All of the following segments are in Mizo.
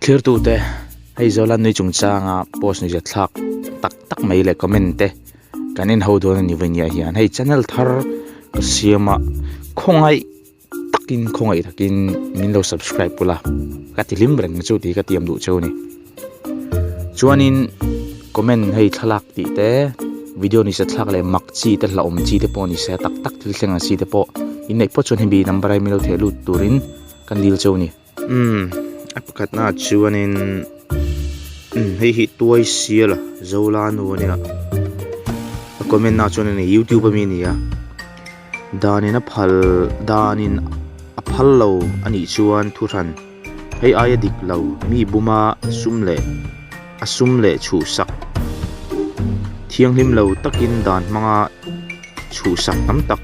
Thirtute, hei Zola nui chungchanga post ni zet thlak tak tak mai leh comment te kan en ho dawn a ni vawiniah hian hei channel thar ka siam a khawngaih takin khawngaih takin min lo subscribe ula ka ti hlim reng chu tih ka tiam duh cheu a ni chuanin comment hei thlalak tih te video ni se thlak leh mak chi te hlauhawm chi te pawh ni se tak tak thil thleng ang chi te pawh inneih pawh chuan hemi number a min lo theh lut turin kan dil cheu a ni. Umm a pakhatna ah chuanin umm hei hi tuai sial a zola nu ania a comment na chuan ani youtube ami ania danin a phal danin a phal lo anih chuan thu hran hei aia dik lo mi buma sum leh a sum leh chhuhsak thianghlim lo takin dan hmanga chhuhsak tam tak.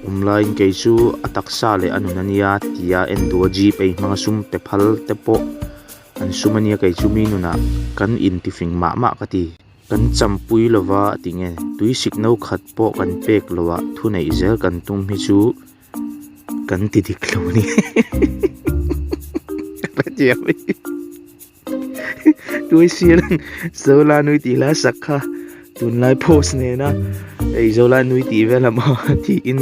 Awm laiin kei chu a taksa leh a nun a nia tia en duh a gpay hmanga sum pe phal te pawh an sum a nia kei chu mi nunah kan intifing mah mah ka ti. Kan champui lova tinge tui sik no khat pawh kan pek loh ah thu neih zel kan tum hi chu kan ti dik lo a ni. Tui sial Zola nui tih hla sak kha tunlai post nena hei Zola nui tih vel a maw tiin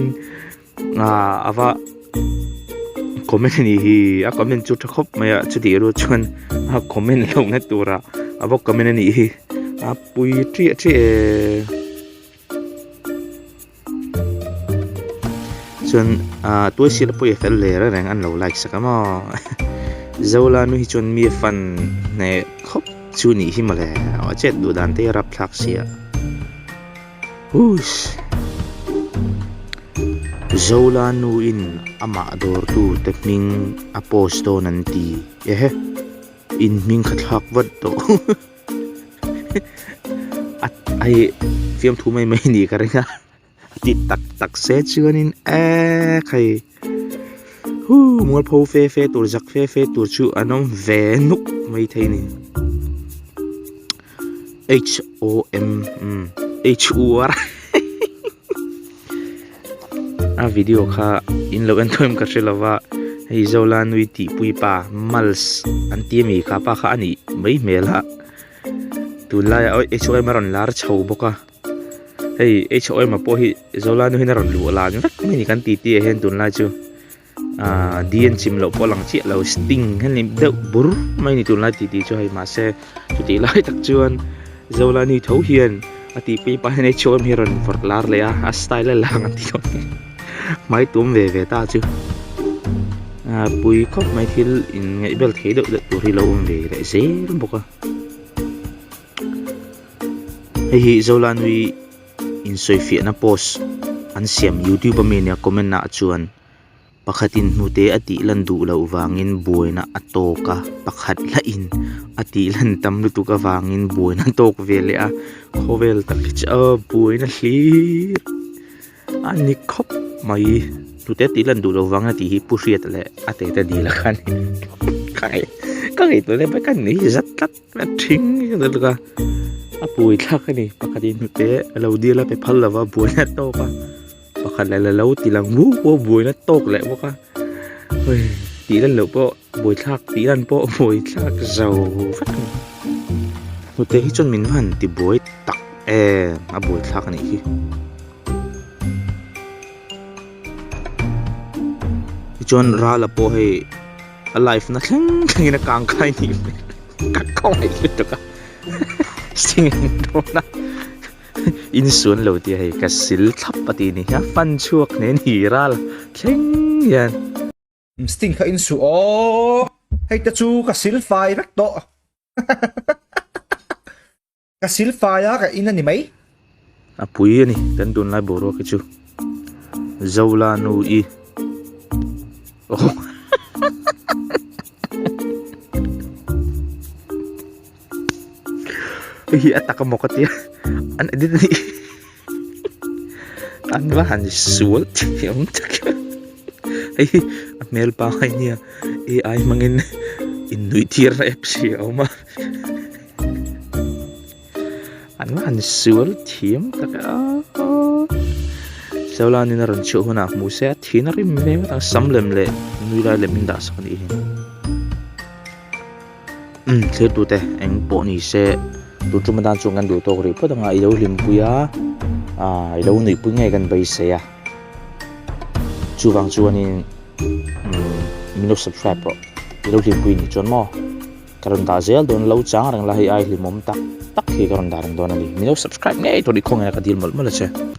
ah ava comment a nih hi a comment chu tha khawp mai a chutih rual chuan a comment lohna turah ava comment a nih hi a pui chiah chiah e. Chuan ah tuai sir pawh hi a fel hle reng reng an lo like sak a maw Zola nu hi chuan mi a fan hneh khawp chu nih hi mawle aw chet duh dan te hi a rapthlak sia huiss Zola nu in amah dawr tu te hming a post dawn an ti ehe in hming kha thlak vat tawh. A hei fiamthu mai mai nih ka ring a a ti tak tak se chuanin eee hei huu mualpho fe fe tur zak fe fe tur chu an awm ve nuk mai thei a ni h o m umm h u r a video kha in lo en tawh em ka hre lo va hei zola nui tih pui pa mals an ti ami kha pa kha a nih mai hmel a tunlai ah h o m a rawn lar chho bawk a hei h o m a pawh hi zola nu hian a rawn luh lan vek mai a ni kan titi ah hian tunlai chu ahh d an chim loh pawh a lang chiah lo sting hian a ni deuh bur mai a ni tunlai titi chu hei mahse chutih lai tak chuan zola nui tho hian a tih pui pah hian h o m hi a rawn vawrh lar leh a a style a lang an ti dawn hmai tum ve ve ta chu ahh pui khawp mai thil in ngaih bel thei deuh deuh tur hi lo awm ve leh zel bawk a hei hi zola nui insawifiahna post an siam youtube ami nia comment ah chuan. Pakhatin hnute a tih lan duh loh vangin buaina a tawk a, pakhat lahin a tih lan tam lutuk avangin buaina a tawk ve leh a, khawvel tak hi chu aw buaina hlir a ni khawp mai. Hnute a tih lan duh loh vangin a tih hi Pu Hriata leh a tete dil a kha a ni. Ka ngaihtuah leh mai ka ni zat tlat a thing lutuk a, a buaithlak a ni. Pakhatin hnute a lo dil a pe phal lova buaina a tawk a. Pakhat leh la lo ti lang mu pawh buaina tawk leh bawk a hei tih lan loh pawh buaithlak tih lan pawh buaithlak zo vek a ni hnute hi chuan min va han ti buai tak em a buaithlak a nih hi tichuan rala pawh hei a life na thleng thleng in a kang khai nih hmel ka khawngaih lutuk a sing dawn a. Insuan lo tih hei ka sil thlap a tih ni hian fan chhuak nen hi ral thleng hian. Sting kha insu aw, hei te chu ka sil fai vek tawh. Ka sil fai a ka in a ni mai. A pui a ni kan tunlai boruak hi chu Zola nu i aw. Hei hi a tak amaw ka tia an edit a nih an va han sual thiam tak em hei hi a hmel pangai nia ai hmangin innuih tir na app si a awm a an va han sual thiam tak a Sawlanin a rawn chhuah hunah hmuh se a thin a rim ve ngawt ang sam lem leh nui lai lem in dah sak a nih hi. Umm thlir tute eng pawh ni se tun tum atan chuan kan duh tawk rih phawt anga i lo hlimpui a ah i lo nuihpui ngei kan beisei a chuvang chuanin umm min lo subscribe rawh i lo hlimpui nih chuan maw ka rawn dah zel dawn lo chang reng la hei ai hlimawm tak tak hi ka rawn dah reng dawn a ni min lo subscribe ngei tur i khawngaihna ka dil mawlh mawlh a che.